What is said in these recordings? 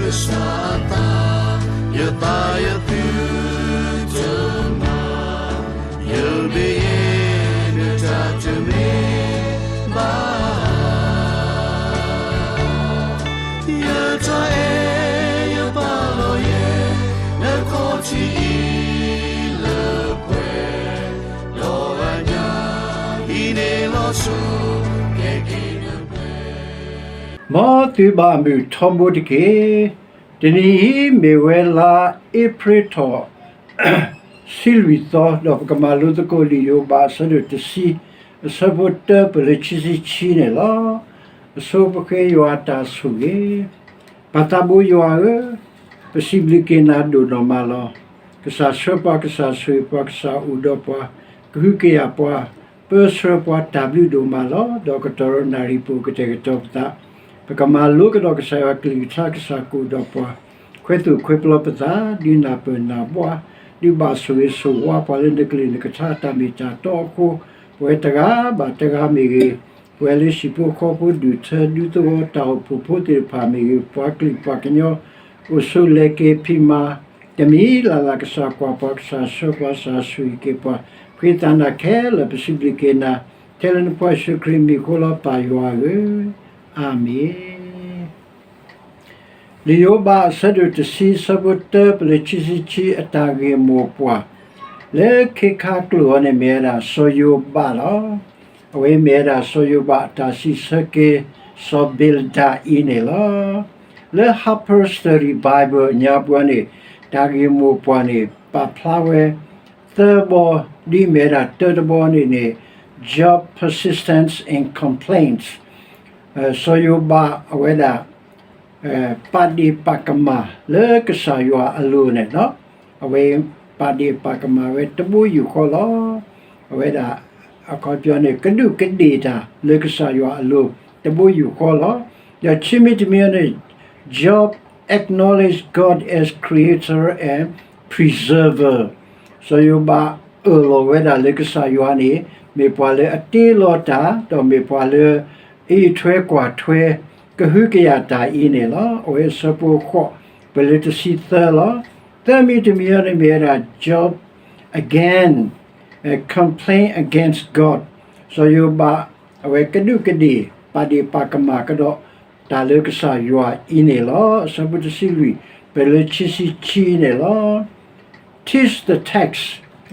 ကစၢ်အသး, ယသးယသုတမၤ, ယမ့ၢ်ယဲ နတၢ်တမ့ၢ်ဘၣ် ယတၢ်အဲၣ်ယပာ်လီၤယဲ နခီၣ်ထံးအံၤလၢပှဲၤ, ဒီးအညၣ်အံၤန့ၣ်လီၤဆီ ကဲက့ၤနပှဲၤ မ်သုဘၣ်မုာ်ထီဘိတက့ၢ်. တနံၤအံၤမ့ၢ်ဝဲလါအ့ဖြ့ၣ်ထီၣ် ဆံလွံၢ်သီ, ဒီးပကမၤလိသကိးလံာ်ယိၤဘး အဆၢဒိၣ်တဆံ, အဆၢဖိတၢပၢၢ်လၢခံဆံခံန့ၣ်လီၤ. အဆိပဃ့ယွၤအတၢ်ဆိၣ်ဂ့ၤ. ပၢ်သးဘိယွၤဧၢ, ပစံးဘျုးက့ၤနၤဒိၣ်နီၢ်မးလီၤ. ကစၢ်ဆှၢပှၤ, ကစၢ်ဆိၣ်ဂ့ၤပှၤ, ကစၢ်အိၣ်ဒီးပှၤ, ကဟုကယာ်ပှၤ, ပၢဆှၢပှၤ, တၢ်ဘျုးဒိၣ်မးလီၤ. ဒီးကတီၢ်ဒီးနၣ်ရံၣ်ပူၤ ကတဲာ်ကတီၤပသး, ပကမၤလိကဒီးကစၢ်ယွၤကလုၢ်ကထါ, ကစၢ်ကအိၣ်ဒီးပှၤ, ခွဲးသူၣ်ခွဲးပျီပသး, ဒုးနၢ်ပၢၢ်နၢ်ဘှါ, ဒုးဘၣ်ဆိၣ်ဂ့ၤဆိၣ်ဝါပှၤလၢနကလုၢ်နကထါတၢ်မ့ၢ်တၢ်တီအဃိ, ပဝဲတဂၤဘၣ်တဂၤမ့ၢ်ဂ့ၤ, ပဝဲလၢဟံၣ်ဖိဃီဖိ ဒူၣ်ထၢဒူသဝီတၢ်အိၣ်ဖှိၣ်ဖိသ့ၣ်တဖၣ်မ့ၢ်ဂ့ၤ, ပှၤကလုာ်ပှၤကညီ အိၣ်ဆိးလဲၤက့ၤဖံးမၤ, တမံၤလၢ်လၢ် ကစၢ်ကွၢ်ပှၤ, ကစၢ်ဆှၢပှၤ, ကစၢ်ဆိၣ်ဂ့ၤက့ၤပှၤ, ဃ့သးနၤခဲလၢာ် ပစံးဘျုးက့ၤနၤ, ထဲလၢနဖိယ့ၣ်ၡူးခရံာ်အမံၤအဃိလီၤ ပၢ်ယွၤဧၢ, အၤမ့ၣ်. လံာ်ယိၤဘးအဆၢဒိၣ်တဆံ အဆၢဖိတၢပၢၢ်လၢခံဆံခံ အတၢ်ဂ့ၢ်မိၢ်ပှၢ်, လၢခ့ခါကျိာ်အံၤန့ၣ် မ့ၢ်ဝဲဒၣ်စီၤယိၤဘးလီၤ. အဝဲမ့ၢ်ဝဲဒၣ်စီၤယိၤဘးအတၢ်စံးဆၢက့ၤ စီၤဘ့လဒၤအံၤန့ၣ်လီၤ. လၢ Harper's Study Bible အညါပူၤန့ၣ် တၢ်ဂ့ၢ်မိၢ်ပှၢ်န့ၣ် ပာ်ဖျါဝဲ သၢဘီ, ဒ်မ့ၢ်ဝဲဒၣ်တၢတဘီန့ၣ်န့ၣ် Job persistence in complaints, စီၤယိၤဘးအဝဲဒၣ် ပာ်ဒ့ၣ်ပာ်ကမၣ်လၢကစၢ်ယွၤအလိၤန့ၣ်လီၤ. အဝဲပာ်ဒ့ၣ်ပာ်ကမၣ်ဝဲတဘိယူၢ်ဃီလီၤ. အဝဲဒၣ် အခီပညီန့ၣ် ကဒူးကဒ့ၣ်တၢ်လၢကစၢ်ယွၤအလိၤ တဘိယူၢ်ဃီလီၤ. ဒီးခံမံၤတမံၤန့ၣ် Job acknowledged God as creator and preserver. စီၤယိၤဘးအၢၣ်လီၤဝဲဒၣ်လၢကစၢ်ယွၤန့ၣ် မ့ၢ်ပှၤလၢအတ့လီၤတၢ် ဒီးမ့ၢ်ပှၤလၢ အအံးထွဲကွၢ်ထွဲ ကဟုကယာ်တၢ်အံၤန့ၣ်လီၤ. အဝဲအဆၢဖိဃိး ပၢၢ်လၢတဆံသၢလီၤ. သၢမံၤတမံၤအံၤန့ၣ်မ့ၢ်ဝဲဒၣ် Job again complain against God. စီၤယိၤဘး အဝဲကဒူးကဒ့ၣ် ပာ်ဒ့ၣ်ပာ်ကမၣ်ကဒီးတၢ်လၢကစၢ်ယွၤအံၤန့ၣ်လီၤ. အဆၢဖိတဆံလွံၢ် ပၢၢ်လၢခံဆံခံန့ၣ်လီၤ. Teach the text,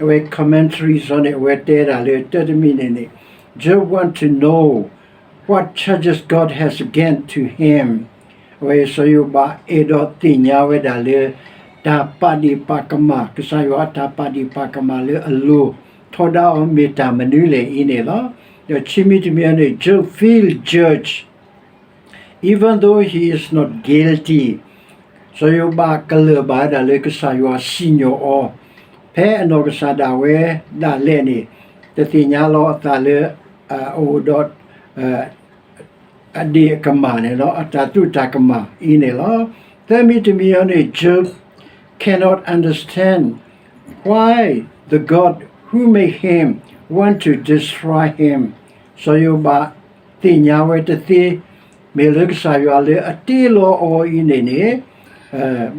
အဝဲ commentary စီၤန့ၣ် အဝဲတဲဒၣ်လၢတၢ်တမံၤန့ၣ်န့ၣ် Job want to know what charges God has against to him. အဝဲစီၤယိၤဘးအဲၣ်ဒိးသ့ၣ်ညါဝဲဒၣ်လၢ တၢ်ပာ်ဒ့ၣ်ပာ်ကမၣ် ကစၢ်ယွၤအတၢ်ပာ်ဒ့ၣ်ပာ်ကမၣ်လၢအလိၤ ထီဒါအီၤမ့ၢ်တၢ်မနုၤလဲၣ်အံၤန့ၣ်လီၤ. ဒီးခံမံၤတမံၤန့ၣ် Job feel judged even though he is not guilty. စီၤယိၤဘးကလၢၢ်ဘၣ်ဝဲဒၣ်လၢကစၢ်ယွၤစံၣ်ညီၣ်အီၤ ဖဲအနီၢ်ကစၢ်ဒၣ်ဝဲဒၣ်လဲာ်န့ၣ် တသ့ၣ်ညါလီၤအသးလၢ အအိၣ်ဒီး အဒ့ၣ်အကမၣ်န့ၣ်လီၤ. အတၢ်သူၣ်တၢ်ကမၣ်အံၤန့ၣ်လီၤ. သၢမံၤတမံၤအံၤန့ၣ် Job cannot understand why the God who made him want to destroy him. စီၤယိၤဘးသ့ၣ်ညါဝဲတသ့ မ့ၢ်လၢကစၢ်ယွၤလၢအတ့လီၤအီၤအံၤန့ၣ်န့ၣ်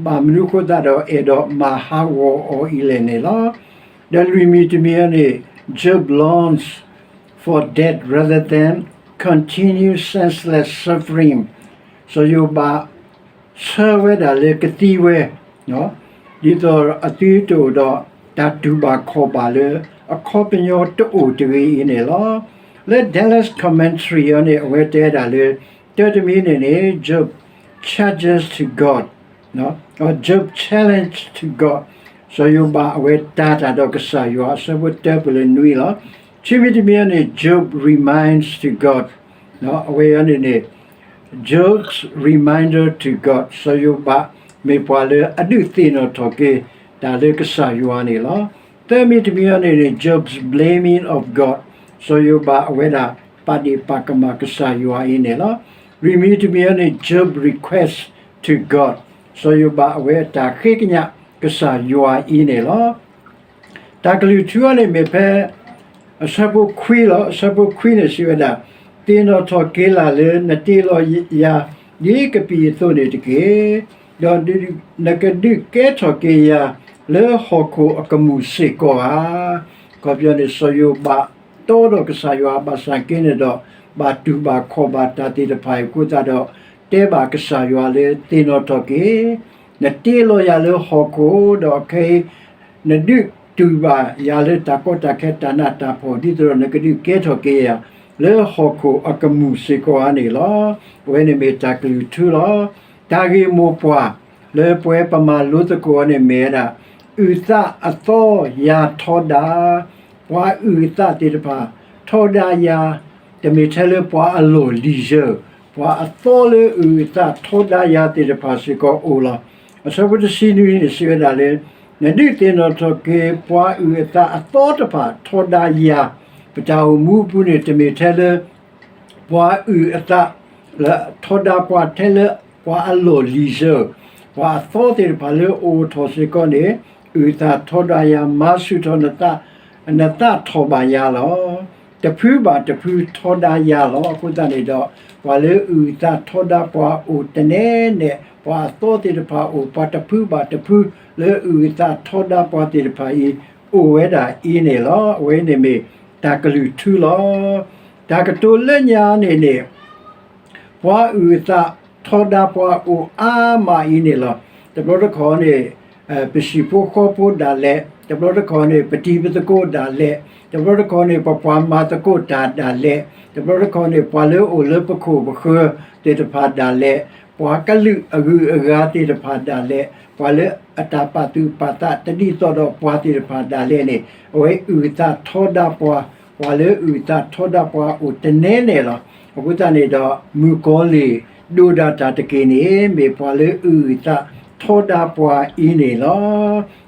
ဘၣ်မနုၤအဃိသတးဒီးအဲၣ်ဒိးမၤဟးဂီၤအီၤအံၤလဲၣ်န့ၣ်လီၤ. ဒီးလွံၢ်မံၤတမံၤအံၤန့ၣ် Job longs for death rather than continue senseless suffering. စီၤယိၤဘး ဆၢဝဲဒၣ်လၢကသံဝဲ ဒ်သိးအသုတအိၣ်ဒီးတၢ်တူၢ်ဘၣ်ခီၣ်ဘၣ်လၢ အခီပညီတအိၣ်တဂ့ၤအံၤန့ၣ်လီၤ. လၢ Dallas Commentary အံၤန့ၣ် အဝဲတဲဒၣ်လၢ တၢ်တမံၤန့ၣ်န့ၣ် Job charges to God, Job challenge to God. စီၤယိၤဘးအဝဲတၤတၢ်ဒီးကစၢ်ယွၤ အဆၢဖိတၢပၢၢ်လၢနွံလီၤ. ခံမံၤတမံၤအံၤန့ၣ် Job reminds to God, အဝဲအံၤန့ၣ်န့ၣ် Job's reminder to God. စီၤယိၤဘး မ့ၢ်ပှၤလၢအဒုးသ့ၣ်နီၣ်ထီၣ်က့ၤ တၢ်လၢကစၢ်ယွၤန့ၣ်လီၤ. သၢမံၤတမံၤအံၤန့ၣ်န့ၣ် Job's blaming of God. စီၤယိၤဘးအဝဲဒၣ် ပာ်ဒ့ၣ်ပာ်ကမၣ်ကစၢ်ယွၤအံၤန့ၣ်လီၤ. လွံၢ်မံၤတမံၤအံၤန့ၣ် Job request to God. စီၤယိၤဘးအဝဲအတၢ်ဃ့ကညးကစၢ်ယွၤအံၤန့ၣ်လီၤ. တၢ်ကလုၢ်ထူအံၤန့ၣ်မ့ၢ်ဖဲ အဆၢဖိခွံလီၤ. အဆၢဖိခွံန့ၣ်စံးဝဲဒၣ်, သ့ၣ်နီၣ်ထီၣ်က့ၤလၢ်လၢနတ့လီၤယၤ ဒ်ကပံာ်အသိးန့ၣ်တက့ၢ်. ဒီးနကဒုးကဲထီၣ်က့ၤယၤလၢဟီၣ်ခိၣ်အကမူၣ်စ့ၢ်ကီးဧါ. အခီပညီန့ၣ် စီၤယိၤဘးတီဒီးကစၢ်ယွၤဘၣ်ဆၣ်က့န့ၣ်ဒီး ဘၣ်တူၢ်ဘၣ်ခီၣ်ဘၣ်တၢ်သ့ၣ်တဖၣ်အံၤအဃိသတးဒီး တဲဘၣ်ကစၢ်ယွၤလၢသ့ၣ်နီၣ်ထီၣ်က့ၤ နတ့လီၤယၤလၢဟီၣ်ခိၣ် ဒီးခဲအံၤ နဒုးတူၢ်ဘၣ်ယၤလၢတၢ်ကီတၢ်ခဲတၢ်နးတၢ်ဖှီၣ် ဒ်သိးဒီးနကဒုးကဲထီၣ်က့ၤယၤ လၢဟီၣ်ခိၣ်အကမူၣ်စ့ၢ်ကီးဧါန့ၣ်လီၤ. အဝဲန့ၣ်မ့ၢ်တၢ်ကလုၢ်ထူလီၤ. တၢ်ဂ့ၢ်မိၢ်ပှၢ် လၢပဝဲပမၤလိသကိးအီၤန့ၣ်မ့ၢ်ဝဲဒၣ် အုၣ်သးအသီယၤထီဒါ, ပှၤအုၣ်အသးသ့ၣ်တဖၣ် ထီဒါယၤ, တမ့ၢ်ထဲလၢပှၤအလီၢ်လံၤယၢၢ်, ပှၤအသီလၢအုၣ်အသးထီဒါယၤသ့ၣ်တဖၣ်စ့ၢ်ကီးအိၣ်လီၤ. အဆၢဖိတဆံနွံန့ၣ် စံးဝဲဒၣ်လၢ နဒုးသ့ၣ်နီၣ်ထီၣ်က့ၤ ပှၤအုၣ်အသးအသီတဖၣ်ထီဒါယၤ, ပတၢ်အိၣ်မူအပူၤန့ၣ် တမ့ၢ်ထဲလၢ ပှၤအုၣ်အသး လၢထီဒါပှၤထဲလၢ ပှၤအလီၢ်လံၤယၢၢ်, ပှၤအသီသ့ၣ်တဖၣ်လၢအအိၣ်ထီၣ်စ့ၢ်ကီးန့ၣ် အုၣ်သးထီဒါယၤ မၤဆူၣ်ထီၣ်နသး နသးထီၣ်ဘၣ်ယၤလီၤ. တဖုဘၣ်တဖုထီဒါယၤလီၤ. အဃိသတးန့ၣ်ဒီး ပှၤလၢအုၣ်အသးထီဒါပှၤအိၣ်တနဲၣ်နဲၣ်, ပှၤအသီသ့ၣ်တဖၣ်အိၣ် ပှၤတဖုဘၣ်တဖု လၢအုၣ်အသးထီဒါပှၤသ့ၣ်တဖၣ်အံၤ အိၣ်ဝဲဒၣ်အံၤန့ၣ်လီၤ. အဝဲန့ၣ်မ့ၢ်တၢ်ကလုၢ်ထူလီၤ. တၢ်ကတိၤလၢညါန့ၣ်န့ၣ် ပှၤအုၣ်အသးထီဒါပှၤအိၣ်အါမးအံၤန့ၣ်လီၤ. တဘျီတခီၣ်န့ၣ် ပဟံၣ်ဖိဃီဖိဒၣ်လဲာ်, တဘျီတခီၣ်န့ၣ် ပတံၤပသကိးဒၣ်လဲာ်, တဘျီတခီၣ်န့ၣ် ပပှၤမၤသကိးတၢ်ဒၣ်လဲာ်, တဘျီတခီၣ်န့ၣ် ပှၤလၢအအိၣ်လၢပခိၣ်ပဃၢၤသ့ၣ်တဖၣ်ဒၣ်လဲာ်, ပှၤကလုာ်အဂုၤအဂၤသ့ၣ်တဖၣ်ဒၣ်လဲာ်, ပှၤလၢအတၢ်ပာ်သူၣ်ပာ်သးတဒ်သိးဒီးပှၤသ့ၣ်တဖၣ်ဒၣ်လဲာ်န့ၣ် အဝဲအုၣ်အသးထီဒါပှၤ, ပှၤလၢအုၣ်အသးထီဒါပှၤအိၣ်တနဲၣ်နဲၣ်လီၤ. အဃိသတးန့ၣ်ဒီး မုၣ်ကီၤလံၢ်ဒိၣ်ဒၣ်တၢ်တက့ၢ်န့ၣ် မ့ၢ်ပှၤလၢအုၣ်အသးထီဒါပှၤအံၤန့ၣ်လီၤ.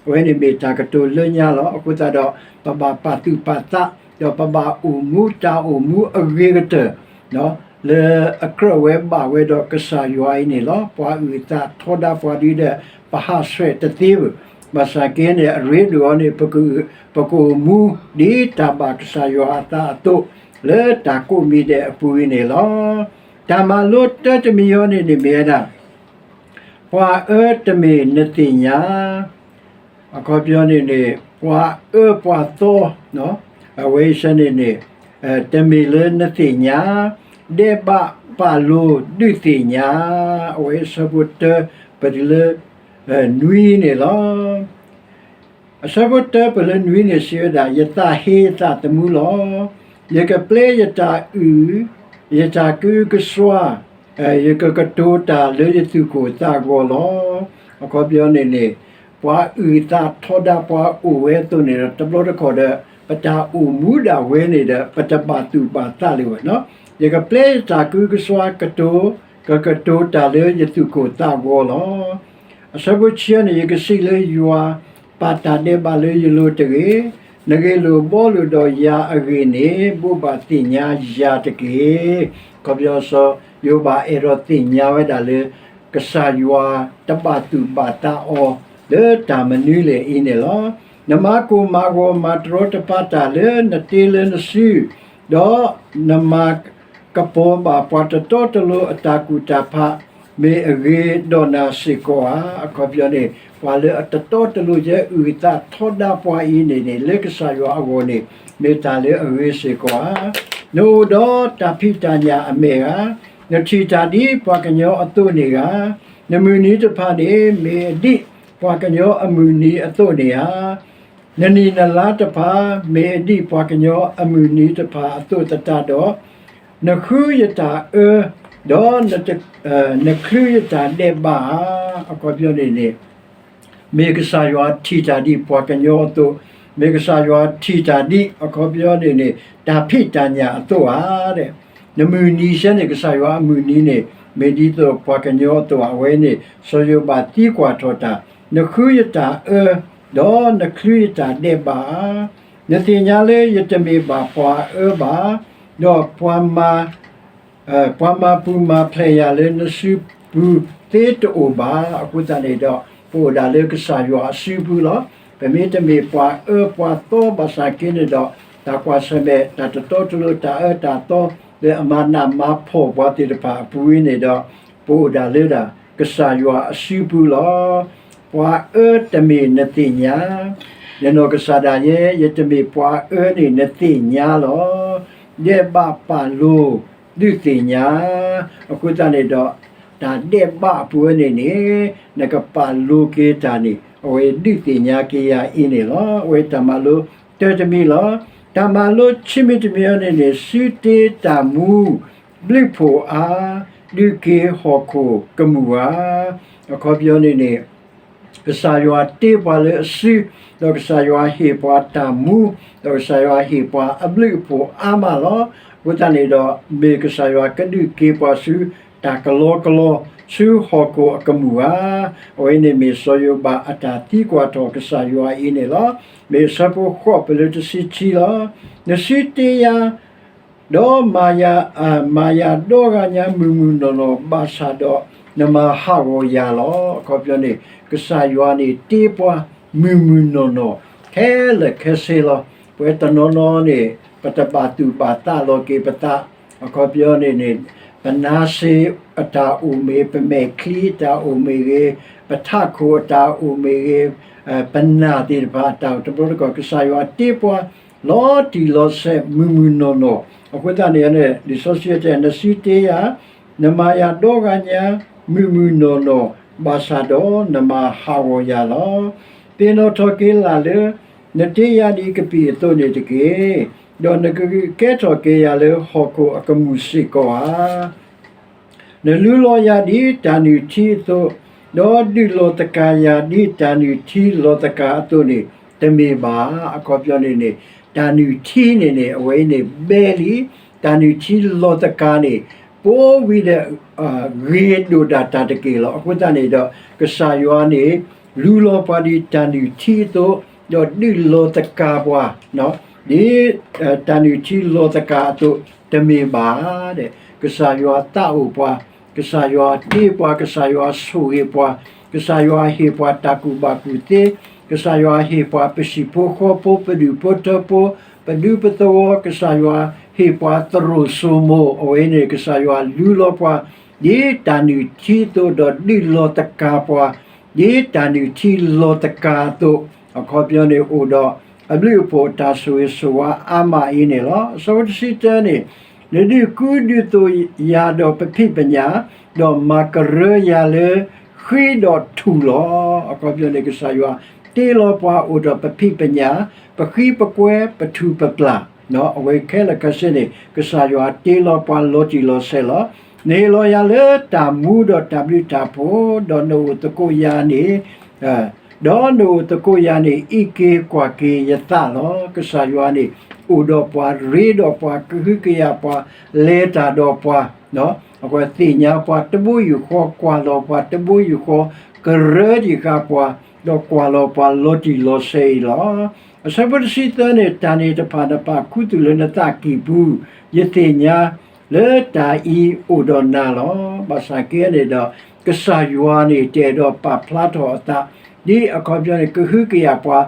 အဝဲန့ၣ်မ့ၢ်တၢ်ကတိၤလၢညါလီၤ. အဃိသတးဒီး ပဘၣ်ပာ်သူၣ်ပာ်သး, ဒီးပဘၣ်အိၣ်မူတၢ်အိၣ်မူအဂ့ၤကတၢၢ် လၢအကြၢးဝဲဘၣ်ဝဲဒီးကစၢ်ယွၤအံၤန့ၣ်လီၤ. ပှၤအုၣ်အသးထီဒါပှၤဒ်ဒီး ပဟးဆှဲးတသ့ဘၣ်. ဘၣ်ဆၣ်က့န့ၣ် အရ့ဒိၣ်အီၤန့ၣ် ပကအိၣ်မူဒ်တၢ်ဘၣ်ကစၢ်ယွၤအသးအသိး လၢတၢ်ကိးမံၤဒဲးအပူၤအံၤန့ၣ်လီၤ. တၢ်မၤလိတၢတမံၤအံၤန့ၣ်န့ၣ်မ့ၢ်ဝဲဒၣ် ပှၤအၢတမ့ၢ်နသ့ၣ်ညါ, အခီပညီန့ၣ်န့ၣ် ပှၤအၢပှၤသီ အဝဲအံၤစ့ၢ်န့ၣ်န့ၣ် တမ့ၢ်လၢနသ့ၣ်ညါ, ဒဲးဘးပာ်လိၤဒုးသ့ၣ်ညါ, အဝဲအံၤဆၢဖိတၢပတုၤလၢ နွံန့ၣ်လီၤ. အဆၢဖိတၢပတုၤလၢနွံန့ၣ်စံးဝဲဒၣ်, ယသးဟ့ယသးသမူလီၤ. ယကပျဲယတၢ်အုၣ်, ယတၢ်ကုကစွါ, ယကကတိၤတၢ်လၢယသူၣ်ကိၢ်သးဂီၤလီၤ. အခီပညီန့ၣ်န့ၣ် ပှၤအုၣ်သးထီဒါပှၤအိၣ်ဝဲအသိးန့ၣ်ဒီး တဘျီတခီၣ်ဒီး ပတၢ်အိၣ်မူဒၣ်ဝဲန့ၣ်ဒီး ပတဘၣ်သူၣ်ဘၣ်သးလၢၤဘၣ်. ယကပျဲယတၢ်ကုကစွါကတိၤ, ကကတိၤတၢ်လၢယသူၣ်ကိၢ်သးဂီၤလီၤ. အဆၢဖိဆံန့ၣ် ယကစံးလၢယွၤ, ပာ်တၢ်ဒဲးဘးလၢယလိၤတဂ့ၤ. နဂ့ၢ်လိာ်ဘှီလိာ်ဒီးယၤအဂ့ၢ်န့ၣ် ဘိးဘၣ်သ့ၣ်ညါယၤတက့ၢ်. အခီပညီစီၤယိၤဘးအဲၣ်ဒိးသ့ၣ်ညါဝဲဒၣ်လၢ ကစၢ်ယွၤတဘၣ်သူၣ်ဘၣ်သးအီၤ လၢတၢ်မနုၤလဲၣ်အံၤန့ၣ်လီၤ. နမၤကိၢ်မၤဂီၤမၤတရီတပါတၢ်လၢနတ့လၢနစု, ဒီးနမၤကပီၤဘၣ်ပှၤတတီတလိၤအတၢ်ကူၣ်တၢ်ဖး မ့ၢ်အဂ့ၤဒီးနၤစ့ၢ်ကီးဧါ. အခီပညီန့ၣ် ပှၤလၢအတတီတလိၤယဲအုၣ်အသးထီဒါပှၤအံၤန့ၣ်န့ၣ် လၢကစၢ်ယွၤအဂီၢ်န့ၣ် မ့ၢ်တၢ်လၢအဂ့ၤစ့ၢ်ကီးဧါ. နအိၣ်ဒီးတၢ်ဖံးတၢ်ညၣ်အမဲာ်ဧါ. နထံၣ်တၢ်ဒ်ပှၤကညီအသိးန့ၣ်ဧါ. နမုၢ်နံၤတဖၣ်န့ၣ် မ့ၢ်ဒ်ပှၤကညီအမုၢ်နံၤအသိးန့ၣ်ဧါ. နနံၣ်နလါတဖၣ် မ့ၢ်ဒ်ပှၤကညီအမုၢ်နံၤတဖၣ်အသိးသတးဒီး, နဃုယတၢ်အၢ, ဒီးနချုယတၢ်ဒဲးဘးဧါ. အခီပညီန့ၣ်န့ၣ် မ့ၢ်ကစၢ်ယွၤထံၣ်တၢ်ဒ်ပှၤကညီအသိး, မ့ၢ်ကစၢ်ယွၤထံၣ်တၢ်ဒ် အခီပညီန့ၣ်န့ၣ် တၢ်ဖံးတၢ်ညၣ်အသိးဧါ. နမုၢ်နံၤစ့ၢ်န့ၣ် ကစၢ်ယွၤအမုၢ်နံၤန့ၣ် မ့ၢ်ဒ်သိးပှၤကညီအသိးဧါ. အဝဲန့ၣ် စီၤယိၤဘးသံကွၢ်ထီၣ်တၢ်, နဃုယတၢ်အၢ, ဒီးနချုယတၢ်ဒဲးဘးဧါ. နသ့ၣ်ညါလၢယတမ့ၢ်ဘၣ်ပှၤအၢဘၣ်, ဒီးပှၤမၤ ပှၤမၤပူၤမၤဖျဲးယၤလၢနစုပူၤသ့တအိၣ်ဘၣ်. အဃိသတးန့ၣ်ဒီး ပအိၣ်ဒၣ်လၢကစၢ်ယွၤအစုပူၤလီၤ. ပမ့ၢ်တမ့ၢ်ပှၤအၢပှၤသီဘၣ်ဆၣ်က့န့ၣ်ဒီး တၢ်ကွၢ်ဆၢၣ်မဲာ် တၢ်တတီတလိၤ တၢ်အၢတၢ်သီ လၢအမၤနးမၤဖှီၣ်ပှၤသ့ၣ်တဖၣ်အပူၤအံၤန့ၣ်ဒီး ပအိၣ်ဒၣ်လၢဒၣ် ကစၢ်ယွၤအစုပူၤလီၤ. ပှၤအၢတမ့ၢ်နသ့ၣ်ညါ, ယနီၢ်ကစၢ်ဒၣ်ယဲ ယတမ့ၢ်ပှၤအၢန့ၣ်နသ့ၣ်ညါလီၤ. ဒဲးဘးပာ်လိၤဒုးသ့ၣ်ညါ, အဃိသတးန့ၣ်ဒီး တၢ်ဒဲးဘးအပူၤဝဲန့ၣ်န့ၣ် နကပာ်လိၤက့ၤတၢ်န့ၣ် အဝဲဒုးသ့ၣ်ညါက့ၤယၤအံၤန့ၣ်လီၤ. အဝဲတၢ်မၤလိတၢတမံၤလီၤ. တၢ်မၤလိဆံမံၤတမံၤအံၤန့ၣ်န့ၣ် စုတ့တၢ်မူ ဘျုးဖှိၣ်အါ, ဒုးက့ၤဟီၣ်ခိၣ်ကမူၣ်ဧါ. အခီပညီန့ၣ်န့ၣ် ကစၢ်ယွၤတ့ပှၤလၢအစု, ဒီးကစၢ်ယွၤဟ့ၣ်ပှၤတၢ်မူ, ဒီးကစၢ်ယွၤဟ့ၣ်ပှၤအဘျုးအဖှိၣ်အါမးလီၤ. အဃိသတးန့ၣ်ဒီး မ့ၢ်ကစၢ်ယွၤကဒုးက့ၤပှၤဆူ တၢ်ကလီကလီ ဆူဟီၣ်ခိၣ်အကမူၣ်ဧါ. အဝဲန့ၣ်မ့ၢ်စီၤယိၤဘးအတၢ်သံကွၢ်ထီၣ်ကစၢ်ယွၤအံၤန့ၣ်လီၤ. မ့ၢ်အဆၢဖိဃိး ပလၢတဆံခံလီၤ. နစုတ့ယၤ ဒီးမၤယၤ, မၤယၤဒီဂၤညါမုၢ်မုၢ်နီၢ်နီၢ်ဘၣ်ဆၣ်ဒီး နမၤဟးဂီၤယၤလီၤ. အခီပညီန့ၣ် ကစၢ်ယွၤန့ၣ်တ့ပှၤမုၢ်မုၢ်နီၢ်နီၢ် ခဲလၢာ်ခဲဆ့လီၤ. ပဝဲတနီၤနီၤန့ၣ် ပတဘၣ်သူၣ်ဘၣ်သးလီၤက့ၤပသး, အခီပညီန့ၣ်န့ၣ် ပနါစ့အတၢ်အိၣ်မ့ၢ်ဂ့ၤ, ပမဲာ်ချံအတၢ်အိၣ်မ့ၢ်ဂ့ၤ, ပထးခိၣ်အတၢ်အိၣ်မ့ၢ်ဂ့ၤ, ပနာ်သ့ၣ်တဖၣ်အတၢ်အိၣ်တဘျီတခီၣ် ကစၢ်ယွၤတ့ပှၤ လီၤတံၢ်လီၤဆဲးမုၢ်မုၢ်နီၢ်နီၢ်, အဃိသတးန့ၣ် လံာ်စီဆှံတဲ နစုတ့ယၤ, နမၤယၤဒီဂၤညါ မုၢ်မုၢ်နီၢ်နီၢ် ဘၣ်ဆၣ်ဒီးနမၤဟးဂီၤယၤလီၤ. သ့ၣ်နီၣ်ထီၣ်က့ၤလၢ်လၢ နတ့ယၤဒ်ကပံာ်အသိးန့ၣ်တက့ၢ်. ဒီးနကကဲထီၣ်က့ၤယၤလၢဟီၣ်ခိၣ်အကမူၣ်စ့ၢ်ကီးဧါ. နလူလီၤယၤဒ်တၢ်နုၢ်ထံအသိး, ဒီးဒုးလီၤသကၤယၤဒ်တၢ်နုၢ်ထံလီၤသကၤအသိးန့ၣ် တမ့ၢ်ဘၣ်. အခီပညီန့ၣ်န့ၣ် တၢ်နုၢ်ထံန့ၣ်န့ၣ် အဝဲအံၤန့ၣ်ဘဲလံ, တၢ်နုၢ်ထံလီၤသကၤန့ၣ် ပဝံၤဒီး ဂ့ၤဒိၣ်ဒၣ်တၢ်တက့ၢ်လီၤ. အဃိသတးန့ၣ်ဒီး ကစၢ်ယွၤန့ၣ် လူလီၤပှၤဒ်တၢ်နုၢ်ထံအသိး, ဒီးဒုးလီၤသကၤပှၤ ဒ် တၢ်နုၢ်ထံလီၤသကၤအသိး တမ့ၢ်ဘၣ်. ကစၢ်ယွၤသးအိၣ်ပှၤ, ကစၢ်ယွၤတ့ပှၤ, ကစၢ်ယွၤဆိၣ်ဂ့ၤပှၤ, ကစၢ်ယွၤဟ့ၣ်ပှၤတၢ်ကူၣ်ဘၣ်ကူၣ်သ့, ကစၢ်ယွၤဟ့ၣ်ပှၤပဟံၣ်ဖိဃီဖိ, ပဒူၣ်ဖိထၢဖိ, ပဒူပသဝီ, ကစၢ်ယွၤဟ့ၣ်ပှၤသရိာ်စိမိၤ, အဝဲန့ၣ် ကစၢ်ယွၤလူလီၤပှၤ ဒ်တၢ်နုၢ်ထံအသိး ဒီးဒုးလီၤသကၤပှၤ ဒ်တၢ်နုၢ်ထံလီၤသကၤအသိး, အခီပညီန့ၣ်အိၣ်ဒီး အဘျုးအဖှိၣ်တၢ်ဆိၣ်ဂ့ၤဆိၣ်ဝါအါမးအံၤန့ၣ်လီၤ. အဆၢဖိတဆံတၢန့ၣ်, နဒုးကူဒုးသိးယၤဒီးပဖံးပညၣ်, ဒီးမၤကရၢယၤလၢဃံဒီးထူၣ်လီၤ. အခီပညီန့ၣ် ကစၢ်ယွၤတ့လီၤပှၤအိၣ်ဒီးပဖံးပညၣ်, ပဃံပကွဲပထူၣ်ပပျၢ် အဝဲခဲလၢာ်ခဲဆ့န့ၣ် ကစၢ်ယွၤတ့လီၤပှၤလီၤတံၢ်လီၤဆဲးလီၤ. နဟ့ၣ်လီၤယၤလၢတၢ်မူဒီးတၢ်ဘျုးတၢ်ဖှိၣ်, ဒီးနအိၣ်သကိးယၤန့ၣ်, ဒီးနအိၣ်သကိးယၤန့ၣ် အံးက့ၤကွၢ်က့ၤယသးလီၤ. ကစၢ်ယွၤန့ၣ် အိၣ်ဒီးပှၤရ့ဒီးပှၤ ကဟုကယာ်ပှၤ လဲၤတၢ်ဒီးပှၤ အဝဲသ့ၣ်ညါပှၤတဘိယူၢ်ဃီ ကွၢ်လီၤပှၤတဘိယူၢ်ဃီ ကရၢတံၢ်ဃာ်ပှၤ ဒီးကွၢ်လီၤပှၤလီၤတံၢ်လီၤဆဲးအံၤလီၤ. အဆၢဖိတဆံသၢန့ၣ် တၢ်န့ၣ်တဖၣ်နပာ်ခူသူၣ်လၢနသးကံၢ်ပူၤ, ယသ့ၣ်ညါလၢတၢ်အံၤအိၣ်ဒီးနၤလီၤ. ဘၣ်ဆၣ်က့န့ၣ်ဒီး ကစၢ်ယွၤန့ၣ်တအဲၣ်ဒိးပာ်ဖျါထီၣ်အသး ဒ်အခီပညီန့ၣ် ကဟုကယာ်ပှၤ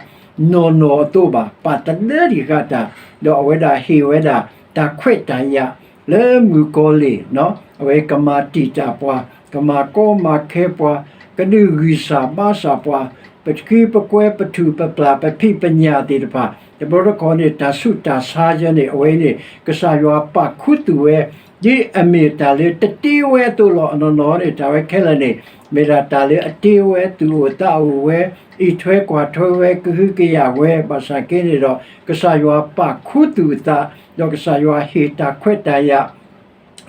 နီၢ်နီၢ်အသိးဘၣ်, ပာ်သဒၢတံၢ်ဃာ်တၢ်, ဒီးအဝဲဒၣ်ဟ့ၣ်ဝဲဒၣ် တၢ်ခွဲးတၢ်ယာ် လၢမုၣ်ကီၤလံၢ်, အဝဲကမၤတံာ်တာ်ပှၤ, ကမၤကီမၤခဲပှၤ, ကဒုးဂံၢ်စၢ်ဘါစၢ်ပှၤ, ပဃံပကွဲပထူၣ်ပပျၢ်ပဖံးပညၣ်သ့ၣ်တဖၣ် တဘျီတခီၣ်န့ၣ် တၢ်ဆူးတၢ်ဆါယဲန့ၣ် အဝဲန့ၣ် ကစၢ်ယွၤပာ်ခူသူၣ်ဝဲ ဒ်အမ့ၢ်တၢ်လၢတတ့ဝဲအသိးလီၤ. အနီၢ်နီၢ်န့ၣ် တၢ်ဝဲခဲလၢာ်န့ၣ် မ့ၢ်ဒၣ်တၢ်လၢအတ့ဝဲ သူၣ်အိၣ်သးအိၣ်ဝဲ အံးထွဲကွၢ်ထွဲဝဲ ကဟုကယာ်ဝဲ ဘၣ်ဆၣ်က့န့ၣ်ဒီး ကစၢ်ယွၤပာ်ခူသူၣ်အသး ဒီးကစၢ်ယွၤဟ့ၣ်တၢ်ခွဲးတၢ်ယာ်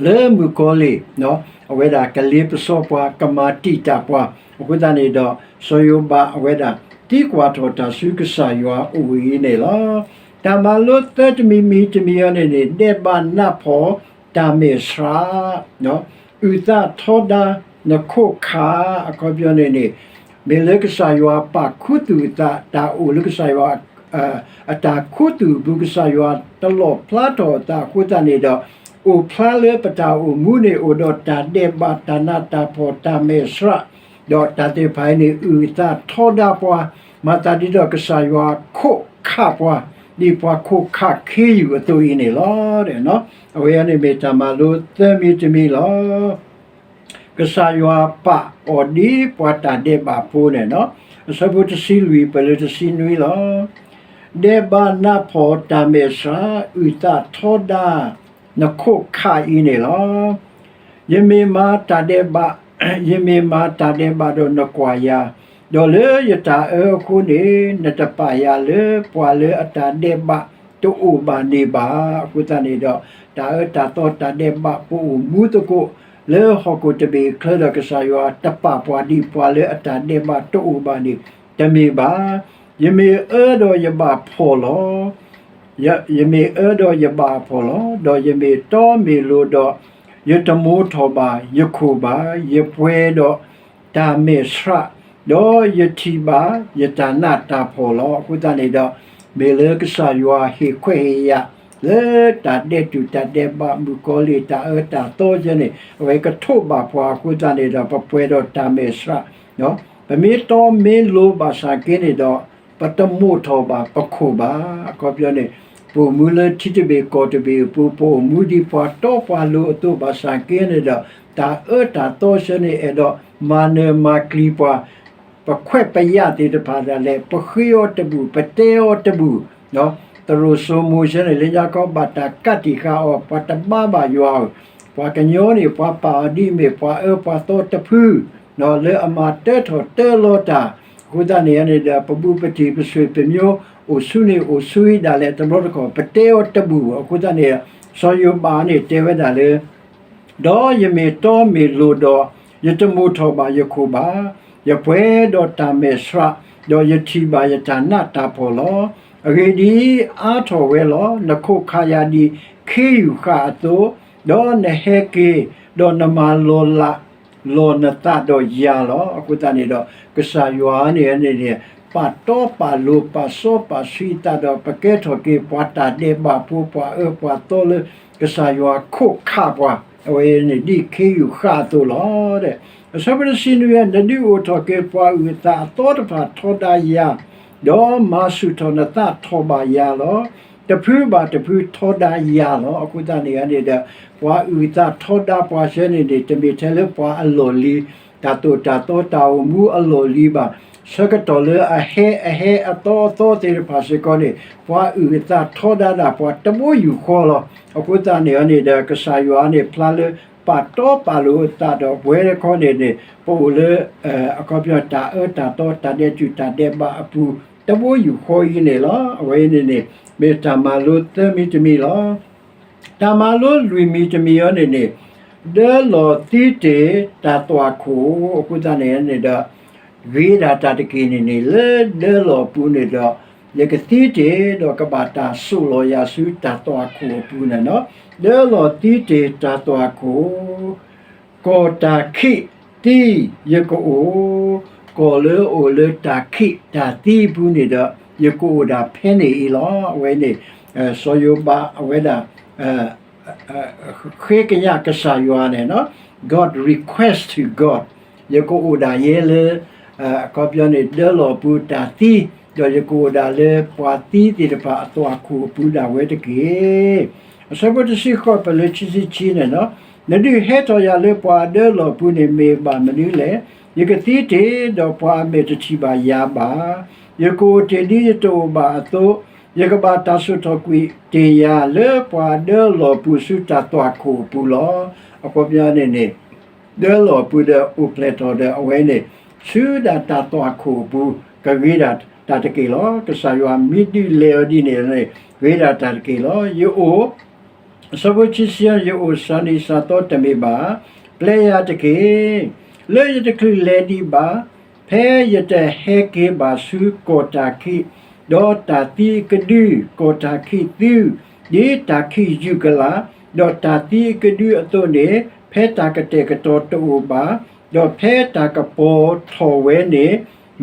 လၢမုၣ်ကီၤလံၢ် အဝဲဒၣ်ကလ့ပစီပှၤ ကမၤတံာ်တာ်ပှၤ အဃိသတးန့ၣ်ဒီး စီၤယိၤဘးအဝဲဒၣ် သံကွၢ်ထီၣ်တၢ်ဆူကစၢ်ယွၤအိၣ်ဝဲအံၤန့ၣ်လီၤ. တၢ်မၤလိသၢတမံၤမံၤတမံၤအံၤန့ၣ်န့ၣ် ဒဲးဘးနးဖှီၣ်တၢ်မဲာ်ဆှး အုၣ်သးထီဒါနခိၣ်ခး အခီပညီန့ၣ်န့ၣ် မ့ၢ်လၢကစၢ်ယွၤပာ်ခူသူၣ်အသး တၢ်အိၣ်လၢကစၢ်ယွၤ အတၢ်ခူသူၣ်အပူၤ ကစၢ်ယွၤတလီၣ်ဖျါထီၣ်အသးအဃိသတးန့ၣ်ဒီး အိၣ်ဖျါလၢပတၢ်အိၣ်မူန့ၣ် အိၣ်ဒီးတၢ်ဒဲးဘး တၢ်နးတၢ်ဖှီၣ် တၢ်မဲာ်ဆှး ဒီးတၢ်သ့ၣ်တဖၣ်အံၤန့ၣ် အုၣ်သးထီဒါပှၤ မၤသးဒ်သိးကစၢ်ယွၤခိးခးပှၤ ဒ်ပှၤခိးခးခ့ယုၢ်အသိးအံၤန့ၣ်လီၤ. အဝဲအံၤန့ၣ်မ့ၢ်တၢ်မၤလိသၢမံၤတမံၤလီၤ. ကစၢ်ယွၤပာ်အီၤဒ်ပှၤတၢ်ဒဲးဘးဖိန့ၣ်လီၤ. အဆၢဖိတဆံလွံၢ် ပလၢတဆံနွံလီၤ. ဒဲးဘးနးဖှီၣ်တၢ်မဲာ်ဆှး အုၣ်သးထီဒါနခိၣ်ခးအံၤန့ၣ်လီၤ. ယမ့ၢ်မၤတၢ်ဒဲးဘး, ယမ့ၢ်မၤတၢ်ဒဲးဘးဒီးနကွၢ်ယၤ, ဒီးလၢယတၢ်အၢအဃိန့ၣ် နတပာ်ယၤလၢပှၤလၢအတၢ်ဒဲးဘးတအိၣ်ဘၣ်န့ၣ်ဘၣ်. အဃိသတးန့ၣ်ဒီး တၢ်အၢတၢ်သီတၢ်ဒဲးဘးပအိၣ်မူသကိး လၢဟီၣ်ခိၣ်တဘ့ၣ်အချၢဒီး ကစၢ်ယွၤတပာ်ပှၤဒ်ပှၤလၢအတၢ်ဒဲးဘးတအိၣ်ဘၣ်န့ၣ် တမ့ၢ်ဘၣ်. ယမ့ၢ်အၢဒီးယဘၣ်ဖှီၣ်လီၤ. ယ, ယမ့ၢ်အၢဒီးယဘၣ်ဖှီၣ်လီၤ. ဒီးယမ့ၢ်တီမ့ၢ်လိၤဒီး ယတမိၢ်ထီၣ်ဘၣ်ယခိၣ်ဘၣ်. ယပှဲၤဒီးတၢ်မဲာ်ဆှး, ဒီးယထံၣ်ဘၣ်ယတၢ်နးတၢ်ဖှီၣ်လီၤ. အဃိသတးန့ၣ်ဒီး မ့ၢ်လၢကစၢ်ယွၤဟ့ၣ်ခွဲးဟ့ၣ်ယာ် လၢတၢ်ဒဲးတူာ်တၢ်ဒဲးဘးမုၣ်ကီၤလံၢ်တၢ်အၢတၢ်သီယဲန့ၣ် အဝဲကထိးဘၣ်ပှၤအဃိသတးန့ၣ်ဒီး ပပှဲၤဒီးတၢ်မဲာ်ဆှး ပမ့ၢ်တီမ့ၢ်လိၤဘၣ်ဆၣ်က့န့ၣ်ဒီး ပတမိၢ်ထီၣ်ဘၣ်ပခိၣ်ဘၣ်. အခီပညီန့ၣ် ပအိၣ်မူလၢထံတဘ့ၣ်ကီၢ်တဘ့ၣ်အပူၤ ပအိၣ်မူဒ်ပှၤတီပှၤလိၤအသိးဘၣ်ဆၣ်က့န့ၣ်ဒီး တၢ်အၢတၢ်သီဆၢန့ၣ် အဲၣ်ဒိးမၤနၢၤမၤကျံၤပှၤ ပခွဲးပယာ်သ့ၣ်တဖၣ်ဒၣ်လဲာ် ပဃ့အီၤတဘူၣ် ပတဲအီၤတဘူၣ် သရိာ်စိမိၤဆၢန့ၣ် လၢညါခီဘၣ်တၢ်ကးတံာ်ဃာ်အီၤ ပှၤတဘါဘၣ်ယွၤဧၢ, ပှၤကညီန့ၣ် ပှၤပာ်အီၤဒ်အမ့ၢ်ပှၤအၢပှၤသီတဖု လၢအမၤတၢထီၣ်တၢလီၤတၢ်, အဃိသတးန့ၣ်န့ၣ်ဒီး ပဘူးပတံၢ်ပဆွေပမျိုး အိၣ်ဆူန့ၣ်အိၣ်ဆူဒၣ်လဲာ်တဘျီတခီၣ် ပတဲအီၤတဘူၣ်ဘၣ်. အဃိသတးန့ၣ် စီၤယိၤဘးန့ၣ်တဲဝဲဒၣ်လၢ ဒီးယမ့ၢ်တီမ့ၢ်လိၤဒီး ယတမိၢ်ထီၣ်ဘၣ်ယခိၣ်ဘၣ်. ယပှဲၤဒီးတၢ်မဲာ်ဆှး, ဒီးယထံၣ်ဘၣ်ယတၢ်နးတၢ်ဖှီၣ်လီၤ. အဂ့ၢ်ဒ်အံၤ, အါထီၣ်ဝဲလီၤ. နခိၣ်ခးယၤဒ်ခ့ယုၢ်ဃၣ်အသိး, ဒီးနဟဲက့ၤ, ဒီးနမၤလီၤလးလီၤနသးဒီးယၤလီၤ. အဃိသတးန့ၣ်ဒီး ကစၢ်ယွၤန့ၣ်န့ၣ် ပာ်တီပာ်လိၤ ပာ်စီပာ်ဆှံအသးဒီး ပကဲထီၣ်က့ၤပှၤတၢ်ဒဲးဘးဖိ ပှၤအၢပှၤသီလၢ ကစၢ်ယွၤခိးခးပှၤ, အဝဲန့ၣ်ဒ်ခ့ယုၢ်ဃၣ်အသိးလီၤ. အဆၢဖိတဆံနွံ နဒုးအိၣ်ထီၣ်က့ၤပှၤအုၣ်အသးအသီတဖၣ်ထီဒါယၤ, ဒီးမၤဆူၣ်ထီၣ်နသးထီၣ်ဘၣ်ယၤလီၤ. တဖုဘၣ်တဖုထီဒါယၤလီၤ. အဃိသတးန့ၣ်န့ၣ်ဒီး ပှၤအုၣ်အသးထီဒါပှၤဆၢန့ၣ်န့ၣ် တမ့ၢ်ထဲလၢပှၤအလီၢ်လံၤ တၢ်သိၣ်တၢ်သီတၢ်အိၣ်မူအလီၢ်လံၤဘၣ်. ဆၢကတီၢ်လၢအဟဲအဟဲအသီအသီသ့ၣ်တဖၣ်စ့ၢ်ကီးန့ၣ် ပှၤအုၣ်အသးထီဒါဒၣ်ပှၤတဘိယူၢ်ဃီလီၤ. အဃိသတးန့ၣ်န့ၣ်ဒီး ကစၢ်ယွၤန့ၣ်ဖျါလၢ ပာ်တီပာ်လိၤအသးဒီးပဝဲတခီန့ၣ်န့ၣ် ပအိၣ်လၢ အခီပညီ တၢ်အၢတၢ်သီတၢ်ဒဲးတူာ်တၢ်ဒဲးဘးအပူၤ တဘိယူၢ်ဃီအံၤန့ၣ်လီၤ. အဝဲအံၤန့ၣ်န့ၣ် မ့ၢ်တၢ်မၤလိသၢမံၤတမံၤလီၤ. တၢ်မၤလိလွံၢ်မံၤတမံၤအံၤန့ၣ်န့ၣ် ဒၢလီၢ်သံတ့ၢ်တၢ်သွၣ်ခိၣ် အဃိသတးန့ၣ်န့ၣ်ဒီး ဂ့ၤဒၣ်တၢ်တက့ၢ်န့ၣ်န့ၣ် လၢဒၢလီၢ်အပူၤန့ၣ်ဒီး ယကသံတ့ၢ်ဒီးကဘၣ်တၢ်စိာ်လီၤယၤဆူတၢ်သွၣ်ခိၣ်အပူၤန့ၣ်လီၤ. ဒၢလီၢ်သံတ့ၢ်တၢ်သွၣ်ခိၣ် ကီၢ်တၢ်ခံးသံယကအိၣ်, ကီၢ်လၢအအိၣ်လၢတၢ်ခံးတၢ်သံအပူၤန့ၣ်ဒီး ယကအိၣ်ဒၣ်ဖဲန့ၣ်အံၤလီၤ. အဝဲန့ၣ် စီၤယိၤဘးအဝဲဒၣ် ဃ့ကညးကစၢ်ယွၤန့ၣ် God request to God, ယကအိၣ်ဒၣ်ယဲလၢ အခီပညီန့ၣ် ဒၢလီၢ်အပူၤတၢ်သံ, ဒီးယကအိၣ်ဒၣ်လၢပှၤသံသ့ၣ်တဖၣ်အသွၣ်ခိၣ်အပူၤဒၣ်ဝဲတက့ၢ်. အဆၢဖိတဆံဃိး ပလၢခံဆံခံန့ၣ်လီၤ. နဒုးဟဲထီၣ်ယၤလၢပှၤအဒၢလီၢ်အပူၤန့ၣ် မ့ၢ်ဘၣ်မနုၤလဲၣ်. ယကသံတ့ၢ်, ဒီးပှၤအမဲာ်တထံၣ်ဘၣ်ယၤဘၣ်. ယကအိၣ်တ့ၢ်ဒ်ယတအိၣ်ဘၣ်အသိး, ယကဘၣ်တၢ်စိာ်ထီၣ်ကွံာ်တ့ၢ်ယၤလၢပှၤအဒၢလီၢ်အပူၤဆူတၢ်သွၣ်ခိၣ်အပူၤလီၤ. အခီပညီန့ၣ်န့ၣ် ဒၢလီၢ်အပူၤဒီးအိၣ်ဖျဲၣ်ထီၣ်ဒီးအဝဲန့ၣ် ဆူဒၣ်တၢ်သွၣ်ခိၣ်အပူၤ ကဂ့ၤဒၣ်တၢ်တက့ၢ်လီၤ. ကစၢ်ယွၤမ့ၢ်ဒုးလဲၤအီၤဒ်န့ၣ်န့ၣ် ဂ့ၤဒၣ်တၢ်တက့ၢ်လီၤ. ယအိၣ် အဆၢဖိခံဆံ ယအိၣ်စှၤနံၤစှၤသီတမ့ၢ်ဘၣ်. ပျဲယၤတက့ၢ်, လၢယတချုးလဲၤဒံးဘၣ်, ဖဲယတဟဲက့ၤဘၣ်ဆူကီၢ်တၢ်ခံး, ဒီးတၢ်သံအကဒု ကီၢ်တၢ်ခံးသု, ဒ်တၢ်ခံးယူၢ်ကလာ်, ဒီးတၢ်သံအကဒုအသိးန့ၣ် ဖဲတၢ်ကတဲာ်ကတီၤတအိၣ်ဘၣ်, ဒီးဖဲတၢ်ကပီၤထီၣ်ဝဲန့ၣ်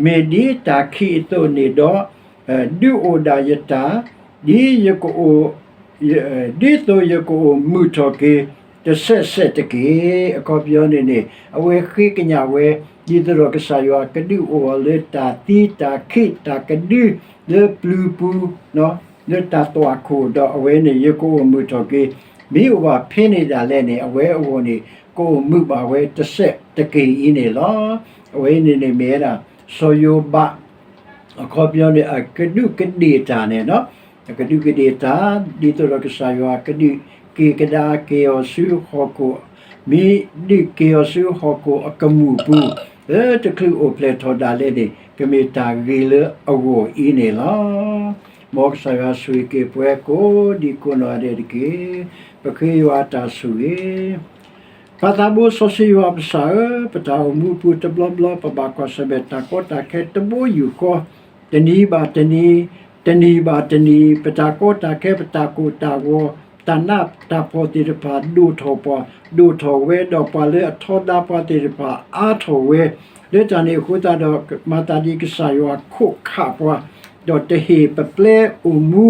မ့ၢ်ဒ်တၢ်ခံးအသိးန့ၣ်ဒီး ဒုးအိၣ်ဒၣ်ယတၢ်, ဒ်ယကအိၣ် ဒ်သိးယကအိၣ်မုာ်ထီၣ်က့ၤတစဲးစဲးတက့ၢ်. အခီပညီန့ၣ်န့ၣ် အဝဲဃ့ကညးဝဲ ဒ်သိးဒီးကစၢ်ယွၤကဒုးအိၣ်အီၤလၢတၢ်သံ တၢ်ခံး တၢ်ကဒု လၢပျုၤပူၤ လၢတၢ်သွၣ်ခိၣ်ဒီးအဝဲန့ၣ် ယကအိၣ်မုာ်ထီၣ်က့ၤ, မ့ၢ်အိၣ်ဘၣ်ဖဲန့ၣ်ဒၣ်လဲာ်န့ၣ် အဝဲအဂီၢ်န့ၣ် ကအိၣ်မုာ်ဘၣ်ဝဲတစဲး တက့ၢ်အံၤန့ၣ်လီၤ. အဝဲအံၤန့ၣ်န့ၣ်မ့ၢ်ဝဲဒၣ် စီၤယိၤဘး အခီပညီန့ၣ် အကဒူးကဒ့ၣ်တၢ်န့ၣ်လီၤ. အကဒူးကဒ့ၣ်တၢ် ဒ်သိးဒီးကစၢ်ယွၤကဒုးက့ၤကဒါက့ၤအီၤဆူဟီၣ်ခိၣ်, မ့ၢ်ဒုးက့ၤအီၤဆူဟီၣ်ခိၣ်အကမူၣ်ပူၤ, လၢတချုးအိၣ်ဖျဲၣ်ထီၣ်ဒၣ်လဲာ်န့ၣ် ကမ့ၢ်တၢ်ဂ့ၤလၢအဂီၢ်အံၤန့ၣ်လီၤ. မ်ကစၢ်ယွၤဆိၣ်ဂ့ၤက့ၤပှၤကိးဒံကိးနီၢ်ဂၤဒဲးတက့ၢ်. ပဃ့ယွၤအတၢ်ဆိၣ်ဂ့ၤ ပၢ်သးဘိစီဆှံယွၤပစၢ်ဧၢ, ပတၢ်အိၣ်မူပူၤတဘျီဘျီ ပဘၣ်ကွၢ်ဆၢၣ်မဲာ်တၢ်ကီတၢ်ခဲတဘိယူၢ်ဃီ, တနံၤဘၣ်တနံၤ, တနံၤဘၣ်တနံၤ, ပတၢ်ကီတၢ်ခဲ ပတၢ်ကိၢ်တၢ်ဂီၤ, တၢ်နးတၢ်ဖှီၣ်သ့ၣ်တဖၣ် ဒိၣ်ထီၣ်ပှၤ, ဒိၣ်ထီၣ်ဝဲ, ဒီးပှၤလၢအထီဒါပှၤသ့ၣ်တဖၣ် အါထီၣ်ဝဲ, လၢတၢ်န့ၣ်အဃိသတးဒီး မၤသးဒ်ကစၢ်ယွၤခိးခးပှၤ, ဒီးတဟ့ၣ်ပပျဲအိၣ်မူ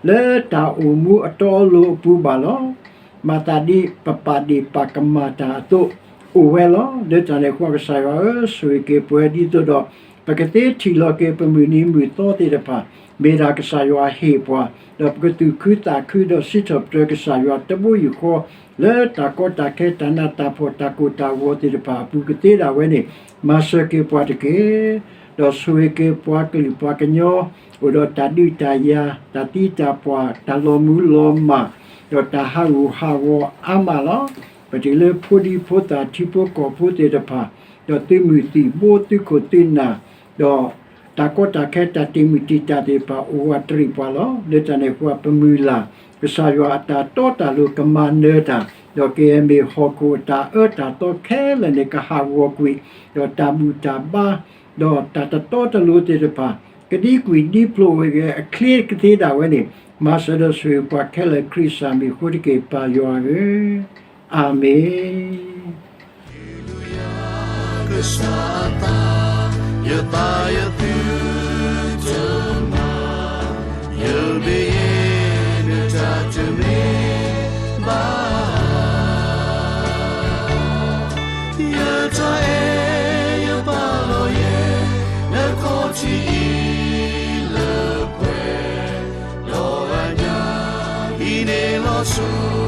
လၢတၢ်အိၣ်မူအတီအလိၤအပူၤဘၣ်လီၤ. မၤသးဒ်ပပာ်ဒ့ၣ်ပာ်ကမၣ်တၢ်အသိး အိၣ်ဝဲလီၤ. လၢတၢ်န့ၣ်အဃိ ကစၢ်ယွၤဧၢ, ဆိၣ်ဂ့ၤက့ၤပှၤဒ်သိးဒီး ပကသ့ထံၣ်လီၤက့ၤပမုၢ်နံၤမုၢ်သီသ့ၣ်တဖၣ်, မ့ၢ်ဒၣ်ကစၢ်ယွၤဟ့ၣ်ပှၤ, ဒီးပကသူၣ်ခုသးခုဒီးစံးထီၣ်ပတြၢၤကစၢ်ယွၤတဘိယူၢ်ဃီ, လၢတၢ်ကီတၢ်ခဲ တၢ်နးတၢ်ဖှီၣ် တၢ်ကိၢ်တၢ်ဂီၤသ့ၣ်တဖၣ်အပူၤကသ့ဒၣ်ဝဲန့ၣ်, မၤစၢၤက့ၤပှၤတက့ၢ်. ဒီးဆိၣ်ဂ့ၤက့ၤပှၤကလုာ်ပှၤကညီ အိၣ်ဒီးတၢ်ဒုးတၢ်ယၤ, တၢ်သံတၢ်ပှၢ်, တၢ်လီၤမုၢ်လီၤမၢ်, ဒီးတၢ်ဟးဂူာ်ဟးဂီၤအါမးလီၤ. ပတုၤလၢဖိဒံဖိသၣ်ထံဖိကီၢ်ဖိသ့ၣ်တဖၣ်, ဒီးသုးမုၢ်သံၣ်ဘိသုးခိၣ်သုးနၢ်, ဒီးတၢ်ကီတၢ်ခဲတၢ်တံာ်မုၢ်တံာ်တာ်သ့ၣ်တဖၣ် အိၣ်ဝးတရံးပှၤလီၤ. လၢတၢ်န့ၣ်အဃိ ပမုၢ်လၢ် ကစၢ်ယွၤအတၢ်တီတၢ်လိၤကမၤနၢၤတၢ်, ဒီးကယဲၢ်မ့ၢ်ဟီၣ်ခိၣ်အတၢ်အၢတၢ်သီခဲလၢာ်န့ၣ် ကဟးဂီၤကွံာ်, ဒီးတၢ်ဘူၣ်တၢ်ဘါ ဒီးတၢ်တတီတလိၤသ့ၣ်တဖၣ် ကဒံကွံာ်ဒံဖျိးဝဲအချ့ကသ့ဒၣ်ဝဲန့ၣ်, မၤစၢၤဒီးဆိၣ်ဂ့ၤပှၤခဲလၢာ် ခရံာ်စၢ်မံၤအဃိတက့ၢ် ပၢ်ယွၤဧၢ, အၤမ့ၣ်. ကစၢ်အသး, ယသးယသုတမၤ, ယမ့ၢ်ယဲနတၢ်တမ့ၢ်ဘၣ် ယတၢ်အဲၣ်ယပာ်လီၤယဲ နခီၣ်ထံးအံၤလၢပှဲၤ, ဒီးအညၣ်ဟံးန့ၢ်လီၤဆူ